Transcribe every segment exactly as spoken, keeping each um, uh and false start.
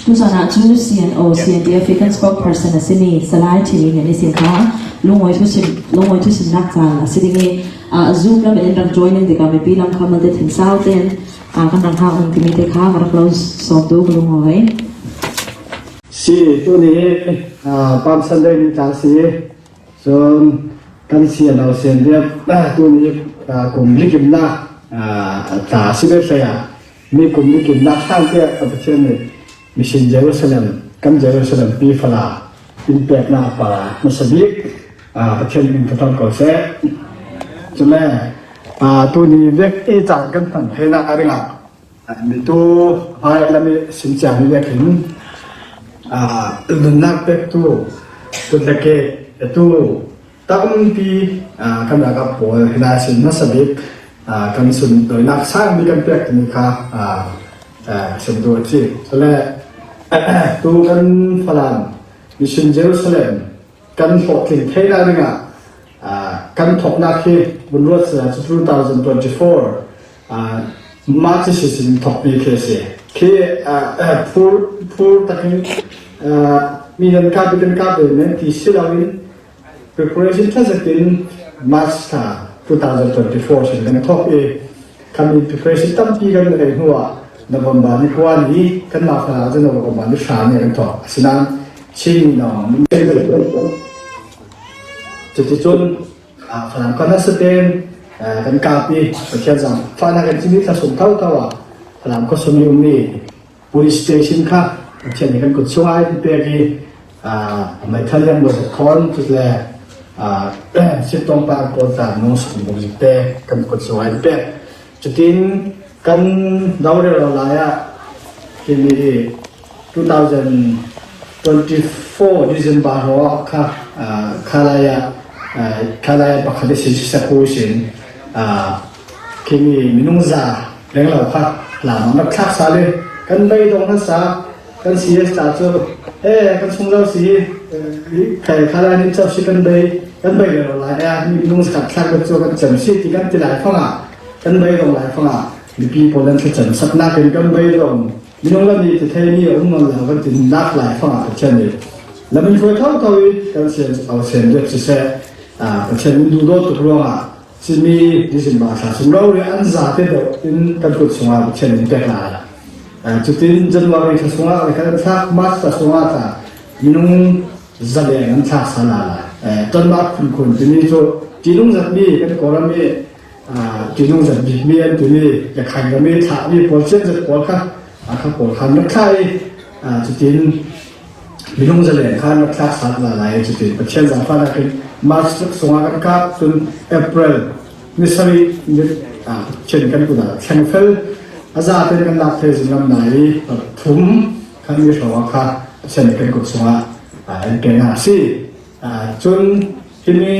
Tuchan ah chu C N O, C N D F hi kan spokesperson a si mi Salai Thimi nih a sin kha, lungawi thusim, lungawi thusimnak caan a si ding i, ah, Zoom lam in rak join in dik a, mipi lam kha malte thinsau ten, ah, kan rak hau ning timi te kha ka rak lo sawm tu ka lungawi. Si, tuni hi, ah, Palm Sunday ni ta si. Cun kan C N O, C N D F, ah, tuni, ah, kum likimnak, ah, ta si ve hlei ah, mi kum likimnak hlan tiah ka Pathian nih Mission Jerusalem, kan Jerusalem pi fala in peknak a par nasa bik, ah, Pathian min ka ton ko seh. Cule, ah, tuni vek i caan kan hman theinak a ringah, ah, mi tu hmai lam i simciang mi vekin, ah, nunnak pektu, tu leke, tu tampi, ah, kan ralkap pawl hinah sin hmasa bik, ah, kan sundawinak sang mi kan pek timi kha, ah, ah, sim tu a si. Cule, tu kan Falam Mission Jerusalem kan hlawhtling theinak dingah, ah, kan thawknak hi vun ruat sila cu two thousand twenty-four, ah, March si sin thawkmi khi a si. Khi, ah, ah, phur, phur takin, ah, mi nan kap, kan kap ve men ti si loin preparation thazatin March thla two thousand twenty-four sin kan thawk i, Khami preparation tampi kan nei hnuah November ni kua ni, kanmah Falam cu November ni hra ni kan thawh. Asinain Chin ni lawng. Cuticun, ah, Falam kan nasa tein, ah, kan kap i, Pathian zaangfahnak kan cimi thlasung thotho ah Falam khuasung i ummi police station kha Pathian nih kan kut sungah in pek i, aa, meithal hiam buaizat khawn cule, aa, siptawng pa an pawl tla nung sum buk zikte kan kut sungah in pek. Cutin kan do rero lai ah, himi hi two thousand twenty-four December hrawh kha, aa, khalai ah, aa, khalai ah pakhat i si sakhu sin, aa, khimi minung za lenglo kha lam an rak thlak sal i, kan beidong hmasa, kan C S ta cu, eh, kan sunglo si, eh, khai khalai nih co si kan bei, kan bei lo lai, eh, mi minung zakhat thlak bek cu kan cem si ti kan ti lai fangah, kan beidong lai fangah, mipi pawl an thlacam saknak in kan beidong, minung lam i ti theimi a um nawn lo kan ti nak lai fangah Pathian nih lam in hruai thotho i kan sian, au sian dek siseh, ah, Pathian in duhdaw tuk ruangah, Cimi December thla sung rori an zate deuh in kan kut sungah Pathian in pek lai. Eh, cutin January thla sungah le kan thlak, March thla sungah tla minung zaleng an thlak sal lai. Eh, tonmah khunkhun timi cu tinung zatmi kan Kawlram i, ah, tinung zatmi mi an timi le khan kami thlahmi pawl cian zat pawl kha, a kha pawl khan rak thlah i, ah, cutin minung zaleng kha an rak thlak sal lai lai, cutin Pathian zaangfahnak in March sungah kan kap, cun April ni sarih ni, ah, Pathian kan kut ah thleng fel a zate kan lak thei zing lam lai i, pathum kan mi hrawh kha Pathian kan kut sungah, ah, an pek a si. Ah, cun himi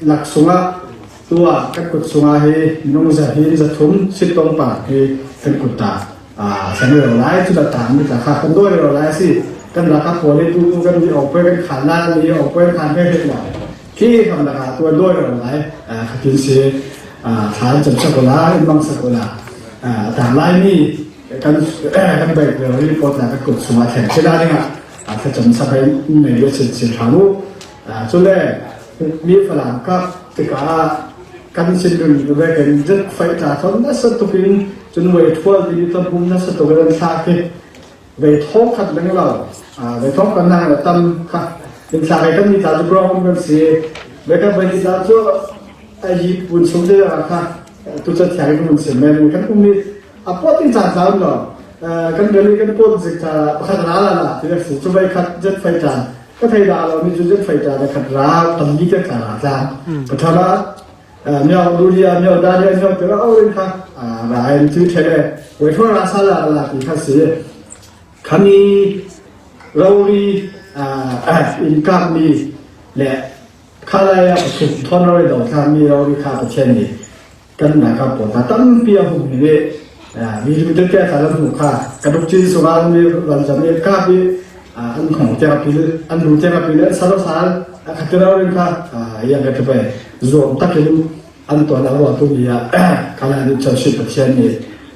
lak sungah tuah kan kut sungah hi minung za hi za thum siptawng pa hi kan kut ta. Ah, san rero lai cu dah tang mi ta kha kan dawi rero lai a si. Kan rak a pawl hi tu kan mi awk poi kan khan lai, mi awk poi kan khan kan hit lai. Khi kan rak a tuah dawi rero lai, ah, kha tin si, ah, thla an cam sak ko la, in mang sak ko la. Ah, tang lai mi kan, kan baik rero hi pawt na kan kut sungah thlen si lai dingah, ah, thlacam sak hai nei le sin sin hram u. Ah, cule mi Falam kap tikah kan sin dun vekin jet fighter thawn nasa tukin cun wei thual timi thawn pum nasa tukin an thlak hi. Vei thawng khat leng lo, ah, vei thawng kan nang a tam kha. Kan thlak hi kan mi ta cu ground kan si. Vei kan vei ta cu a yi pun sung te a kha. Tu cu thiang kan si men kan um mi a pawt in caan caan lo. Ah, kan vei kan pawt zik ta pakhat ra la la ti si cu vei khat jet fighter. Ka thei dah lo mi cu jet fighter le khat ra, tam mi te tla ra tlang. Hmm. Pathama, ah, miau dulia, miau dalia, miau tera au rin kha, ah, ra en tu thele. Wei thua ra sa la la ti kha si. Khami rori, ah, ah, in kap mi le khalai ah pathum thawn rori do tlang mi rori kha Pathian ni. Kan na ka pawl ta tampi a hum hi ve. Ah, mi lu te te ta lam hmu kha. Ka duk cin sungah mi lam zam mi kap i, ah, an khong te ka pil, an lu te ka pil, an sal sal, a kha te rau rin kha, ah, yang ka te pai. Zuam takin an tuan a ruah tu mi ah, ka lai lut chau si Pathian ni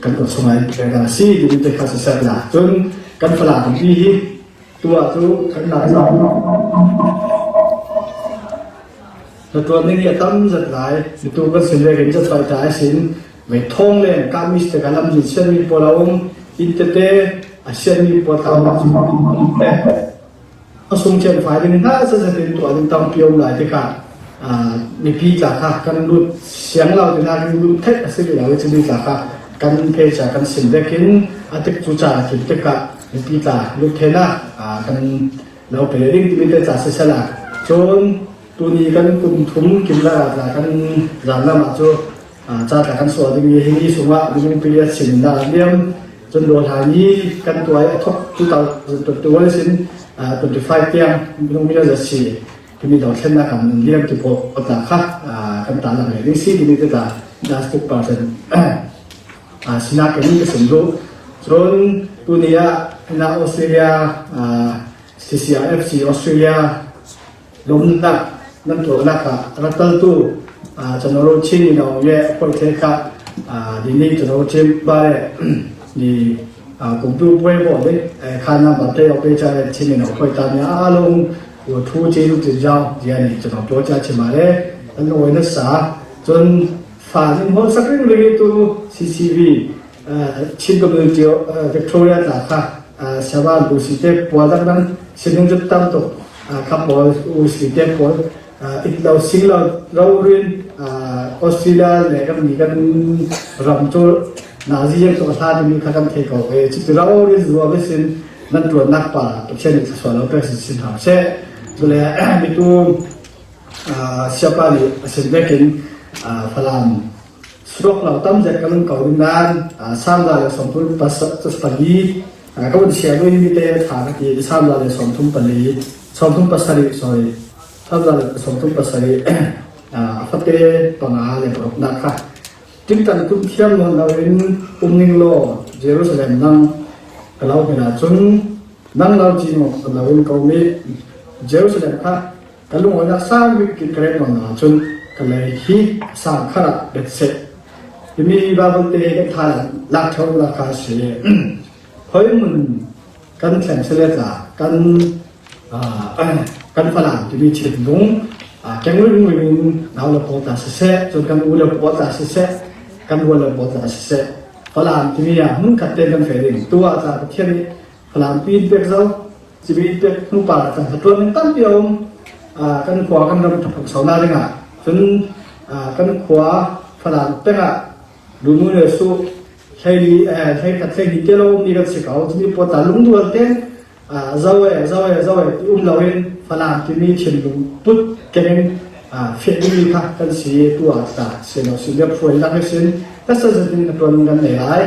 kan kut sungah in pek a si, ti mi te kha si sat la. Cun, kan Falam tampi hi. Tua cu kan la sa. Hnaṭuan ding hi a tam zat lai, mitu kan sin vekin zat pai ta a sin, vei thawng leng ka mistake a lam zin sianmi pawl a um, in tete a sianmi pawl ta um. A sung cian fai ding hna zetzet in tuah ding tampi a um lai tikah, aa, mipi tla kha kan lut siang lo, tina kan lut theih a si lo, cumi tla kha kan page ah kan sin vekin a tik cu ca kim tikah mipi tla lut theinak, aa, kan lo pe ding timi te ca sisela. Cun tuni kan kum thum kim lar ah tla kan zan lam ah cu, aa, ca tla kan sual ding i hi ni sungah minung pili a sin na liam. Cun Lawhla ni kan tuai a thok two thousand twenty-one sin, aa, twenty-five tiang minung milian a si. Timi lo thlennak kan liam ti pawl tla kha, aa, kan ta lang le ding si timi te ta plastic person, aa, sinak kan ka sim duh. Cun tuni ah na Australia, aa, C C R F C Australia lawmhnak nan tuahnak ah rataltu, aa, Cano Ro Chin in a um i a phoite kha, aa, dini Cano Ro Chin ba le ni, aa, kumtu puai baw le, ee, kha na ba te a pei ca le Chin in a phoita ni a long u thu ci lu ci zau zia ni Cano Ro ca ci ma le an lo na sa. Cun fa ning hol sak ring ring tu C C V, aa, Chin Community, aa, Victoria tla kha, aa, Siavan U C te pawl dang dang, sining cu tam tuk, aa, kha pawl U C te pawl, aa, it lo sing lo rori in, aa, Australia le kan mi kan ram cu nazi yang tuk a hla timi kha kan thei ko. Ee, cuti rori in zuam a sin nan tuannak pa Pathian nih thluasuah lo pek sin sin hau seh. Cule, mitu, aa, siapa nih a sin vekin, aa, Falam suak lo tam zet kan um ko ding nan, aa, Psalm za le sawmthum pasa-, pali, aa, ka vun siang in mi te tha ka ti, Psalm za le sawmthum pali, sawmthum pasarih, sorry. Psalm za le sawmthum pasarih, aa, a fate panga le paruknak kha. Tingtan tum thiam nawn lo in um ning law, Jerusalem nang ka lo hmel ahcun nang lo ci nawn lo in ka um i Jerusalem kha ka lungawinak sang bik in ka rem nawn lo ahcun ka lei hi a sang kharah bet seh. Himi Bible te kan tha lak ṭheo lak kha a si. Hoi mun kan thlen si le tla kan, aa, kan Falam timi thinlung, aa, keng ringring in nau le pawl ta siseh, cun kan u le pawl ta siseh, kan rual le pawl ta siseh, Falam timi ah hmunkhat tein kan feh ding. Tu ah tla Pathian nih Falam pi in pek zo, cimi in pek hnu par ah kan hnaṭuan ding tampi a um. Aa, kan khua kan ram ṭhaphang so na dingah cun, aa, kan khua Falam peng ah Lunu le Su hleili, eh, hleikhat hleihnih te lo ummi kan si ko. Cumi pawl ta lungdual tein, ah, zo e, zo e, zo e ti um loin Falam timi thinlung put kengin, ah, feh dingmi kha kan si tu ah ta si lo si le phuai lak ihsin nasa zetin hnaṭuan kan nei lai.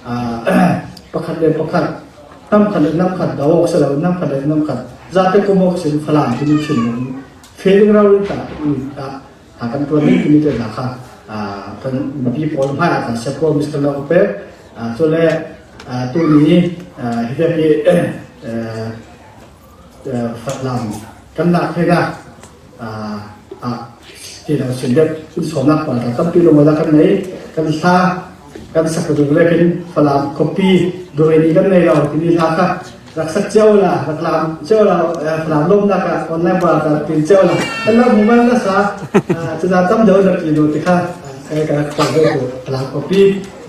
Ah, pakhat le pakhat, nam khat le nam khat do awk si lo, nam khat le nam khat zate kum awk sin Falam timi thinlung feh ding rau in ta, um ta, a kan ṭuan ding timi te hna kha, aa, kan mipi pawl hmai ah kan sep ko, Mister Lo pek, aa, cule, aa, tuni, aa, hi vek hi, aa, aa, Falam kan lak theinak, aa, aa, ti lo sin deuh, in sawmnak pa kan tampi lawmawina kan nei, kan hla, kan sak duh vekin Falam khuapi duh ni kan nei lo, timi hla kha, rak sak cio la, rak lam cio la, eh, Falam lawmhnak ah online pa rak pin cio la. Kan lo hmuh man nasa, ah, cuna tam deuh rak ti lo ti kha, ah, kai ka rak pal deuh tu, Falam khuapi,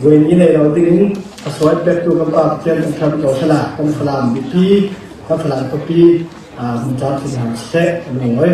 voi ni nei lo ding in, a suai pek tu kan pa Pathian kan tham ko sala, kan Falam bipi, kan Falam khuapi, ah, hmun cang sin hau seh, a lungoi.